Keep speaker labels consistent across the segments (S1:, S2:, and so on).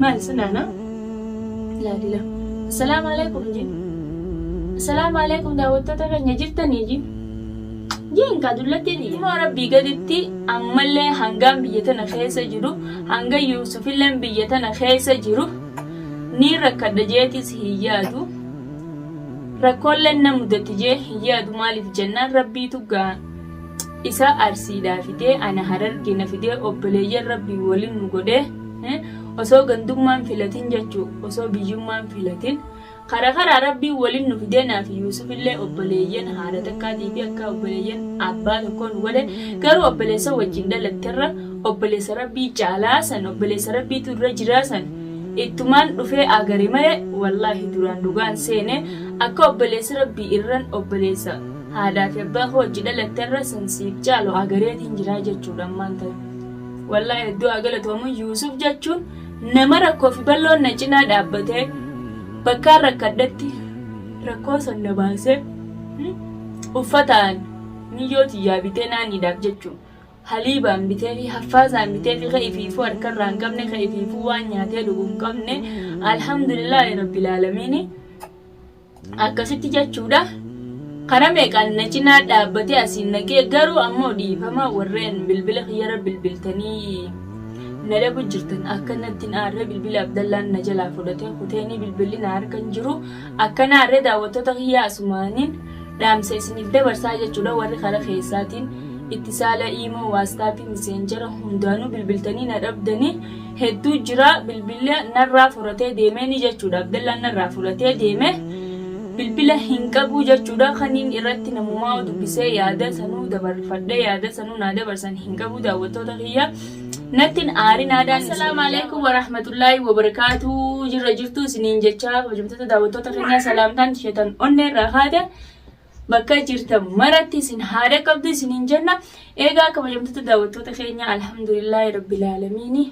S1: Maal sinaana? Laadila. Assalaamu alaikum jin. Assalaamu alaikum daawwattoota keenya jirtanii jin. Jin kaa dullattii tiyya. Immoo rabbii gaditti ammallee hangaan biyya tana keessa jiru hanga Yuusufilleen biyya tana keessa jiru ni rakkadha jeetis hin yaadu. Rakkoolleen na mudatti jee hin yaadu maaliif jennaan rabbiitu gaa isa arsiidhaa fidee ana hararge na fidee obboleeyyan rabbii waliin nu godhee osoo gandummaan filatin jechuu osoo biyyummaan filatin kara karaa rabbiin waliin nu fidee naaf Yuusufillee obboleeyyan haadha takkaatii fi akka obboleeyyan abbaa tokkoo nu godhe garuu obboleessa wajjin dhalatterra obboleessa rabbii caalaa san obboleessa rabbiitu irra jiraa san ittumaan dhufee agare malee wallaahi duraan dhugaan seene akka obboleessi rabbii irran obboleessa haadhaa fi abbaa koo wajji dhalatterra san siif caalu agareetiin jiraa jechuudha ammaan tana. Wallaahi hedduu haa galatoomu Yuusuf jechuun nama rakkoo fi bal'oon na cinaa dhaabbatee bakkaan rakkadhetti rakkoo san na baasee uffataan miyyoo tiyyaa bitee naanniidhaaf jechuun haliibaan bitee fi haffaasaan bitee fi ka ifiifuu harkarraa hin qabne ka ifiifuu waan nyaatee dhugu hin qabne alhamdulillaahi rabbil aalamiini. Akkasitti jechuudha. Karaa meeqaan na cinaa dhaabbatee asiin naqee garuu ammoo dhiifama warreen bilbila kiyyarra bilbiltanii na dhabu jirtan akka natti hin aarre bilbila Abdallaan na jalaa fudhatee kuteenii bilbilli na harka hin jiru akka na aarre daawwattoota kiyyaa asumaaniin dhaamsa isiniif dabarsaa jechuudha warri karaa keessaatiin ittisaala iimoo waastaappii miseenjara hundaanuu bilbiltanii na dhabdanii hedduu jira bilbila narraa furatee deemeeni jechuudha Abdallaan narraa furatee deeme bilbila hin qabuu jechuudha kaniin irratti namumaa dubbisee yaada sanuu dabarfadhee yaada sanuu naa dabarsan hin qabuu daawwattoota kiyya nattin aarinaadhaan assalaamu alaikum warahmatullaahi wabarakaatuu jirra jirtuu isiniin jechaa kabajamtoota daawwattoota keenyaa salaamtaan tishetan onnee irraa kaate bakka jirtan maratti isin haadha qabdu isiniin jenna. Eegaa kabajamtoota daawwattoota keenya alhamdulillaahi rabbil aalamiini.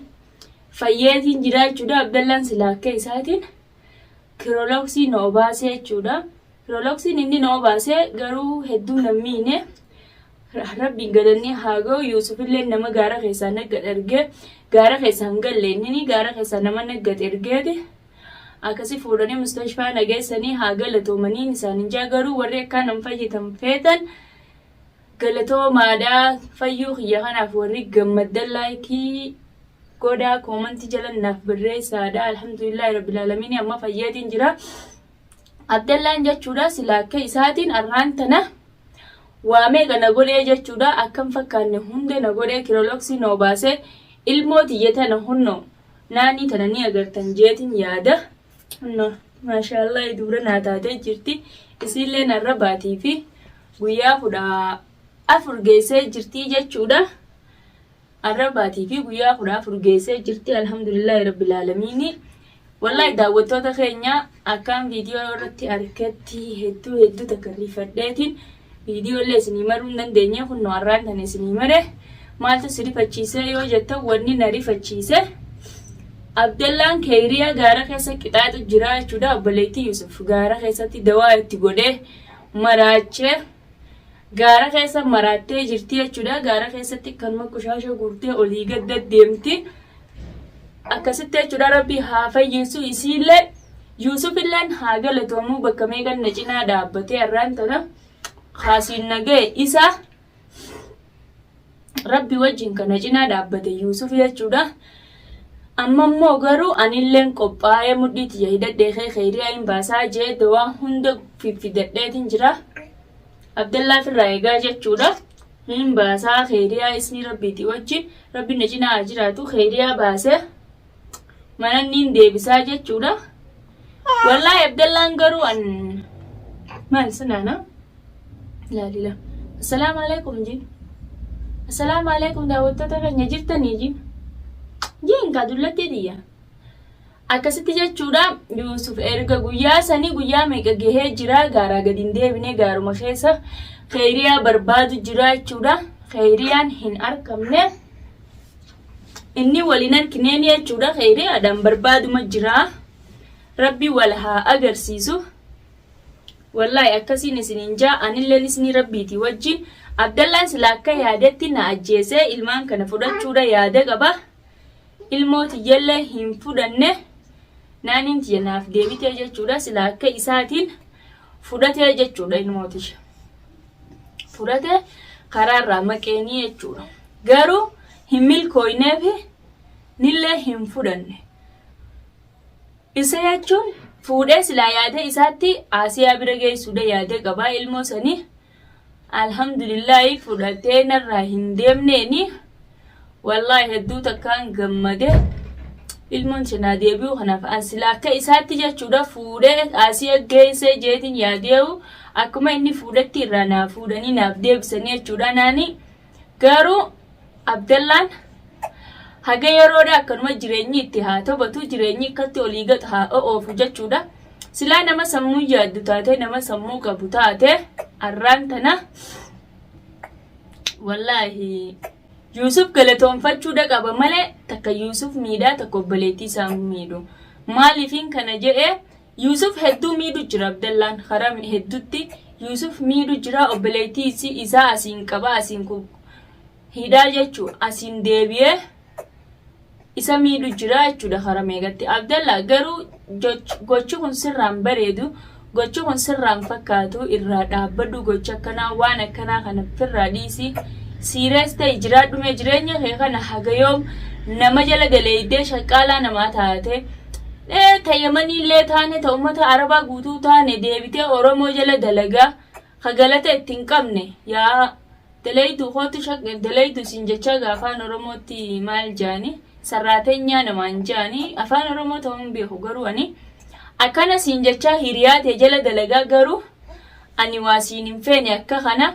S1: Fayyeetiin jira jechuudha. Abdallaan silaa akka isaatiin kirolooksii na obaasee jechuudha. Kirolooksiin inni na obaasee garuu hedduu na miine. Rabbiin galanni haa ga'u Yuusufillee nama gaara keessaa naggat ergee gaara keessaa hin galle inni gaara keessaa nama naggat ergeeti. Akkasi fuudhanii mustashfaa na geessanii haa galatoomaniin isaanin jaa garuu warri akkaa nan fayyitan feetan galatoomaadha fayyuu kiyya kanaaf warri gammaddan laayikii godhaa koomantii jala naaf barreessaadha alhamdulillaahi rabbil aalamiin amma fayyeetiin jira Abdallaan jechuudha sila akka isaatiin arraan tana waa meeqa na godhee jechuudha akkam fakkaanne hunda na godhee kiroloksii na obaasee ilmoo tiyya tana hunnoo Naanii tana ni agartan jeetin yaada. Kunno maashaallah dubra naa taatee jirti. Isiillee narra baatii fi guyyaa 14 geessee jirti jechuudha. Arra baatii fi guyyaa 14 geessee jirti alhamdulillahi rabbil aalamiini. Wallahi daawwattoota keenya akkaan viidiyoo irratti arketti hedduu hedduu takka rifadheetiin viidiyoo illee isinii maruu hin dandeenye kunno arraan tana isinii mare maaltu si rifachiisee yoo jettan wanni na rifachiise Abdallaan keeyriyaa gaara keessa qixaaxu jira jechuudha obboleettii Yusuf gaara keessatti dawaa itti godhee maraachee gaara keessa maraattee jirti jechuudha gaara keessatti kanuma qushaasha guurtee olii gad deddeemti. Akkasitti jechuudha rabbi haa fayyisu isiillee Yuusufilleen haa galatoomuu bakka meeqan na cinaa dhaabbatee arraan tana kaasiin na ga'e isa rabbi wajjin kan na cinaa dhaabbate Yuusuf jechuudha. Amma immoo garuu anilleen qophaa'ee mudhii tiyya hidhadhee kee keeriyaa hin baasaa jee dawaa hunda fiffidadheetin jira. Abdallaa firraa eegaa jechuudha. Hin baasaa keeriyaa isni rabbiiti wajjin rabbi na cinaa haa jiraatu keeriyaa baasee mana niin deebisaa jechuudha. Wallaahi Abdallaan garuu an maal sinaana laalila. Assalaamu alaikum jin. Assalaamu alaikum daawwattoota keenya jirtanii jin. Jin kaa dullattii tiyya. Akkasitti jechuudha Yuusuf erga guyyaa sanii guyyaa meeqa gahee jira gaaraa gadi hin deebine gaaruma keessa keeyriyaa barbaadu jira jechuudha. Keeyriyaan hin argamne inni waliin argineen jechuudha keeyriyaadhaan barbaaduma jira. Rabbi wal haa agarsiisu. Wallaahi akkasiin isiniin jaa anilleen isinii rabbiiti wajjin Abdallaan sila akka yaadetti na ajjeesee ilmaan kana fudhachuudha yaada qaba. Ilmoo tiyyallee hin fudhanne. Naaniin tiyya naaf deebitee jechuudha. Sila akka isaatiin fudhatee jechuudha ilmoo tiyya. Fudhatee karaarraa maqeenii jechuudha. Garuu hin milkooyneefi nillee hin fudhanne. Isa jechuun fuudhee silaa yaada isaatti Aasiyaa bira geessuudha yaada qabaa ilmoo sanii. Alhamdulillaahi fudhatee narraa hin deemneeni. Wallaahi hedduu takkaan gammade. Ilmoon cinaa deebi'uu kanaaf an silaa akka isaatti jechuudha fuudhee Aasiyaa geessee jeetiin yaadee'u akkuma inni fuudhetti irraa naa fuudhanii naaf deebisanii jechuudha naani. Garuu Abdallaan haga yeroodha akkanuma jireenyi itti haa taphatu jireenyi akkatti olii gad haa o'oofu jechuudha. Silaa nama sammuu yaaddu taate nama sammuu qabu taate arraan tana wallaahi Yuusuf galatoonfachuudha qaba malee takka Yuusuf miidhaa takka obboleettii isaa miidhu. Maaliifin kana jedhee Yuusuf hedduu miidhu jira Abdallaan karaa hedduutti Yuusuf miidhu jira obboleettii isaa asiin qaba asiin hidhaa jechuu asiin deebi'ee isa miidhu jira jechuudha karaa meeqatti. Abdallaa garuu gochi kun sirraan bareedu gochi kun sirraan fakkaatu irraa dhaabbadhu gocha akkanaa waan akkanaa kana firraa dhiisi siirees ta'e jiraadhu mee jireenya kee kana haga yoom nama jala daleeydee shaqqaalaa namaa taate ee ta yamanii illee taane ta ummata arabaa guutuu taane deebitee oromoo jala dalagaa ka galata itti hin qabne yaa Daleeydu kootu daleeydu siin jechaa gaa afaan oromootti maal jaani sarraatenyaa namaan jaani afaan oromoo ta'uu hin beeku garuu ani akkana siin jechaa hiriyaa tee jala dalagaa garuu ani waa siin hin feene akka kana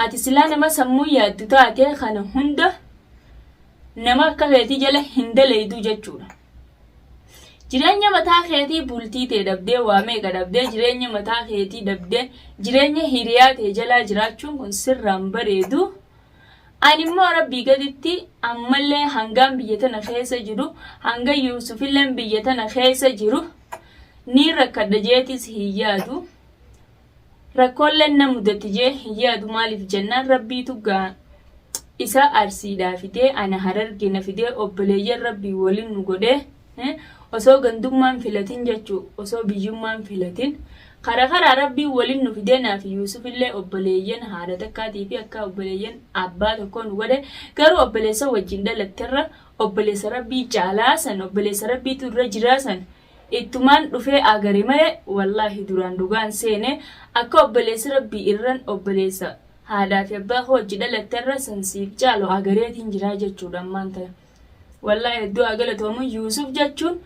S1: ati silaa nama sammuu yaaddu taate kana hunda nama akka keetii jala hin daleeydu jechuudha. Jireenya mataa keetii bultii tee dhabdee waa meeqa dhabdee jireenya mataa keetii dhabdee jireenya hiriyaa tee jalaa jiraachuun kun sirraan bareedu. Ani immoo rabbii gaditti ammallee hangaan biyya tana keessa jiru hanga Yuusufilleen biyya tana keessa jiru ni rakkadha jeetis hin yaadu. Rakkoolleen na mudatti jee hin yaadu maaliif jennaan rabbiitu gaa isa arsiidhaa fidee ana hararge na fidee obboleeyyan rabbii waliin nu godhee osoo gandummaan filatin jechuu osoo biyyummaan filatin kara karaa rabbiin waliin nu fidee naaf yuusufillee obboleeyyan haadha takkaatii fi akka obboleeyyan abbaa tokkoo nu godhe garuu obboleessa wajjin dhalatterra obboleessa rabbii caalaa san obboleessa rabbiitu irra jiraa san Ittumaan dhufee agare malee wallaahi duraan dhugaan seene akka obboleessi rabbii irran obboleessa haadhaa fi abbaa koo wajji dhalatte irra san siif caalu agareetiin jiraa jechuudha ammaan tana. Wallaahi hedduu haa galatoomu Yuusuf jechuun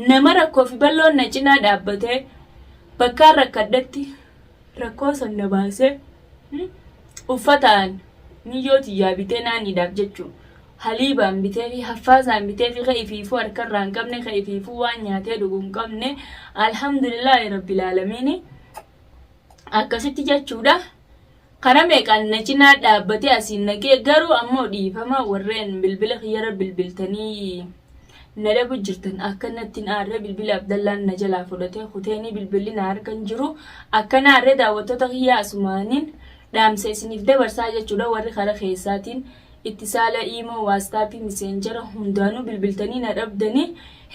S1: nama rakkoo fi bal'oon na cinaa dhaabbatee bakkaan rakkadhetti rakkoo san na baasee uffataan miyyoo tiyyaa bitee naaniidhaaf jechuun haliibaan bitee fi haffaasaan bitee fi ka ifiifuu harkarraa hin qabne ka ifiifuu waan nyaatee dhugu hin qabne alhamdulillaahi rabbil aalamiini akkasitti jechuudha. Karaa meeqaan na cinaa dhaabbatee asiin naqee garuu ammoo dhiifama warreen bilbila kiyyarra bilbiltanii na dhabu jirtan akka natti hin aarre bilbila Abdallaan na jalaa fudhatee kuteenii bilbilli na harka hin jiru akka na aarre daawwattoota kiyyaa asumaaniin dhaamsa isiniif dabarsaa jechuudha warri kara keessaatiin ittisaala iimoo waastaappii miseenjara hundaanuu bilbiltanii na dhabdanii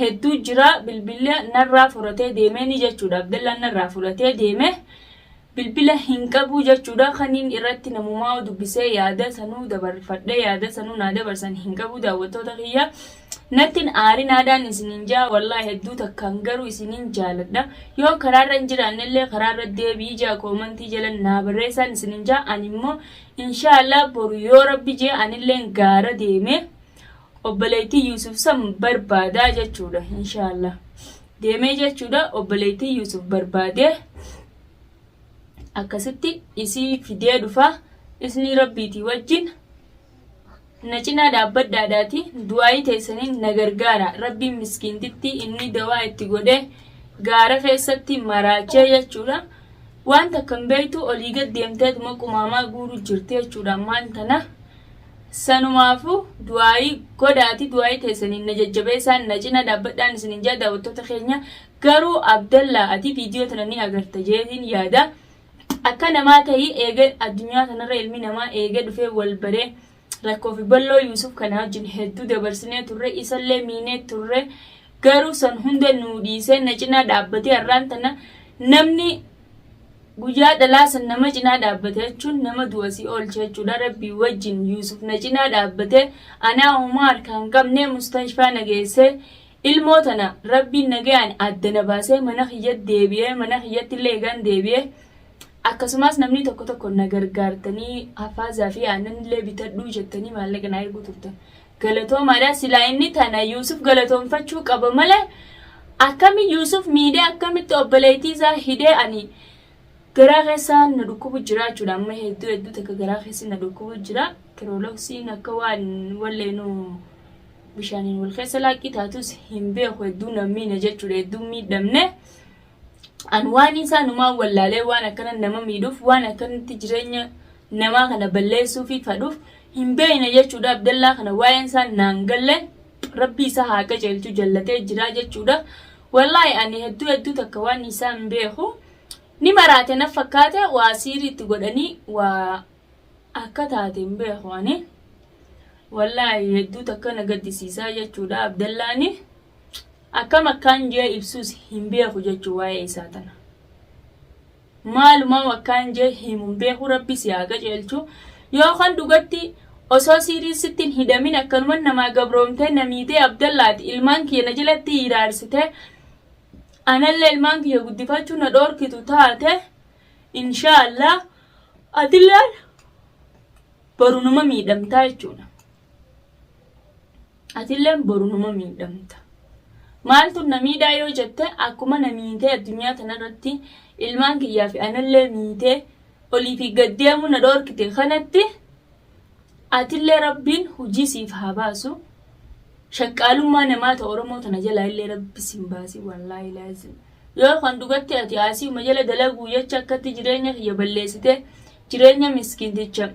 S1: hedduu jira bilbila narraa fudhatee deemeeni jechuudha Abdallaan narraa fudhatee deeme. Bilbila hin qabuu jechuudha kaniin irratti namumaa dubbisee yaada sanuu dabarfadhee yaada sanuu naa dabarsan hin qabuu daawwattoota kiyya nattin aarinaadhaan isiniin jaa wallaahi hedduu takkaan garuu isiniin jaaladha yoo karaarra hin jiraannellee karaarra deebi'ii jaa koomantii jala naa barreessaan isiniin jaa ani immoo inshaallah boru yoo rabbi jee anilleen gaara deeme obboleettii Yuusuf san barbaadaa jechuudha inshaallah deemee jechuudha obboleettii Yuusuf barbaadee akkasitti isii fidee dhufa isnii rabbiitii wajjin na cinaa dhaabbadhaadhaati du'aayii teessaniin na gargaara rabbiin miskiintitti inni dawaa itti godhee gaara keessatti maraachee jechuudha waan takka hin beektu olii gad deemteetuma qumaamaa guuru jirti jechuudha ammaan tana Sanumaafuu du'aa'ii godhaati du'aa'ii teessaniin na jajjabeessaan na cina dhaabbadhaan isinin jaa daawwattoota keenya garuu Abdallaa ati viidiyoo tana ni agarta jeetiin yaada akka namaa ta'ii eega addunyaa tanarra ilmi namaa eega dhufee wal baree Rakkoo fi balloo Yuusuf kana wajjin hedduu dabarsinee turre, isallee miinee turre. Garuu san hunda nuu dhiisee na cinaa dhaabbatee har'aan tana namni guyyaa dhalaa san nama cinaa dhaabbate jechuun nama du'a si oolche jechuudha. Rabbii wajjin Yuusuf na cinaa dhaabbate anaa homaa harkaa hin qabne mustashfaa na geesse. Ilmoo tana Rabbiin nagayaan adda na baasee mana kiyyatti deebi'ee mana kiyyatti illee eegaan deebi'ee akkasumas namni tokko tokko na gargaartanii hafaazaa fi aannan illee bitadhuu jettanii maallaqa na erguu turtan. Galatoomaadha. Silaa inni tana Yuusuf galatoomfachuu qaba malee akkami Yuusuf miidhee akkamitti obboleettii isaa hidhee ani garaa keessaa na dhukkubu jira jechuudha. Amma hedduu hedduu takka garaa keessi na dhukkubu jira. Kirooloksiin akka waan walleenuu bishaaniin wal keessa laaqqii taatus hin beeku hedduu na miine jechuudha. Hedduu miidhamne. An waan isaa numaan wallaalee waan akkana nama miidhuuf waan akkanatti jireenya namaa kana balleessuufi fadhuuf hin beekne jechuudha. Abdallaa kana waa'een isaa naan galle rabbii isaa haa qajeelchu jallatee jira jechuudha. Wallaahi ani hedduu hedduu takka waan isaa hin beeku. Ni maraate na fakkaate waa siirii itti godhanii waa akka taate hin beeku ani. Wallaahi hedduu takka na gaddisiisaa jechuudha Abdallaani. Akkam akkaan jee ibsuus hin beeku jechuu waa'ee isaa tana. Maalumaa akkaan jee himu hin beeku rabbi si haa qajeelchu. Yoo kan dhugatti osoo siirii sitti hin hidhamin akkanuman namaa gabroomtee na miitee Abdallaati ilmaan kiyya na jalatti hiraarsitee anallee ilmaan kiyya guddifachuu na dhoorkitu taate inshaallah atilleen boru numa miidhamtaa jechuudha. Atilleen boru numa miidhamta. Maaltu na miidhaa yoo jette akkuma na miitee addunyaa tanarratti ilmaan kiyyaa fi anallee miitee olii fi gad deemuu na dhoorkite kanatti atillee rabbiin hojii siif haa baasu. Shaqqaalummaa namaa ta Oromoo tana jalaa illee rabbi sin baasi wallaahi laazim. Yoo kan dhugatti ati asiuma jala dalaguu jecha akkatti jireenya kiyya balleessite jireenya miskiinticha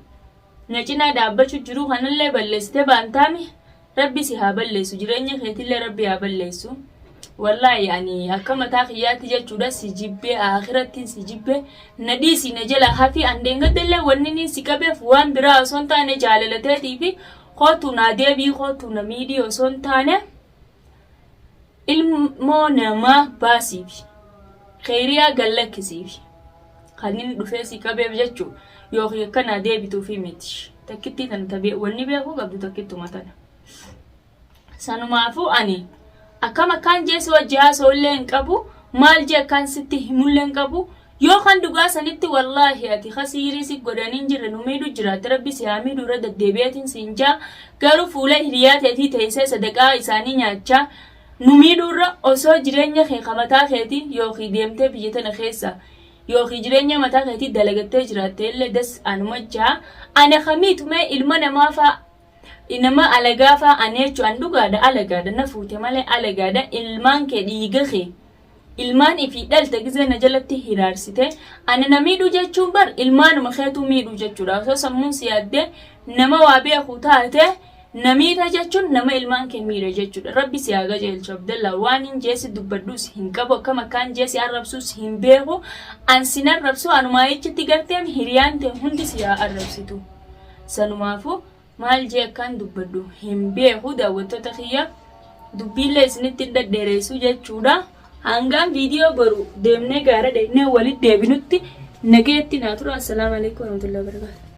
S1: na cinaa dhaabbachu jiruu kanallee balleessite baantaami rabbi si haa balleessu jireenya keetillee rabbi haa balleessu wallaahi ani akka mataa kiyyaatti jechuudha si jibbee akhirattiin si jibbee na dhiisi na jala hafi an dheengadallee wanni niin si qabeef waan biraa osoo hin taane jaalalateetii fi kootu naa deebii kootu na miidhii osoo hin taane Ilmoo namaa baasiifi. Kheyriyaa gad lakkisiifi. Kan inni dhufee si qabeef jechuu yookiin akka naa deebituufi miti. Takkittii tana ta wanni beekuu qabdu takkittuma tana. Sanumaafuu ani akkam akkaan jee si wajji haasa'ullee hin qabu maal jee akkaan sitti himullee hin qabu yoo kan dhugaa sanitti wallaahi ati ka siirii si godhanii hin jirre nu miidhu jiraatte rabbi si haa miidhu irra deddeebi'eetiin siin jaa garuu fuula hiriyaa teetii teessee sadaqaa isaanii nyaachaa nu miidhuurra osoo jireenya kee ka mataa keetii yookiin deemtee biyya tana keessa yookiin jireenya mataa keetii dalagattee jiraatte illee das anuma jaa ana ka miitu mee ilma namaa faa nama alagaa faa ani jechuun an dhugaadha alagaadha na fuute malee alagaadha ilmaan kee dhiiga kee Ilmaan ifii dhalte gizee na jalatti hiraarsite ana na miidhuu jechuun bar ilmaanuma keetuu miidhuu jechuudha. Osoo sammuun si yaaddee nama waa beeku taate na miita jechuun nama ilmaan kee miidha jechuudha. Rabbi si haa qajeelchu Abdallaa waan hin jee si dubbadhuus hin qabu akkam akkaan jee si arrabsuus hin beeku an sin arrabsu anumaa ichitti garteem hiriyaan tee hundi si haa arrabsitu. Sanumaafuu Maal jee akkaan dubbadhu hin beeku daawwattoota kiyya dubbiillee isinitti hin dhedheeressu jechuudha. Hangaan viidiyoo boru deemnee gaara dhaqnee walitti deebinutti nagayetti naa tura. Assalaamu alaikum warahmatullahi wabarakatuh.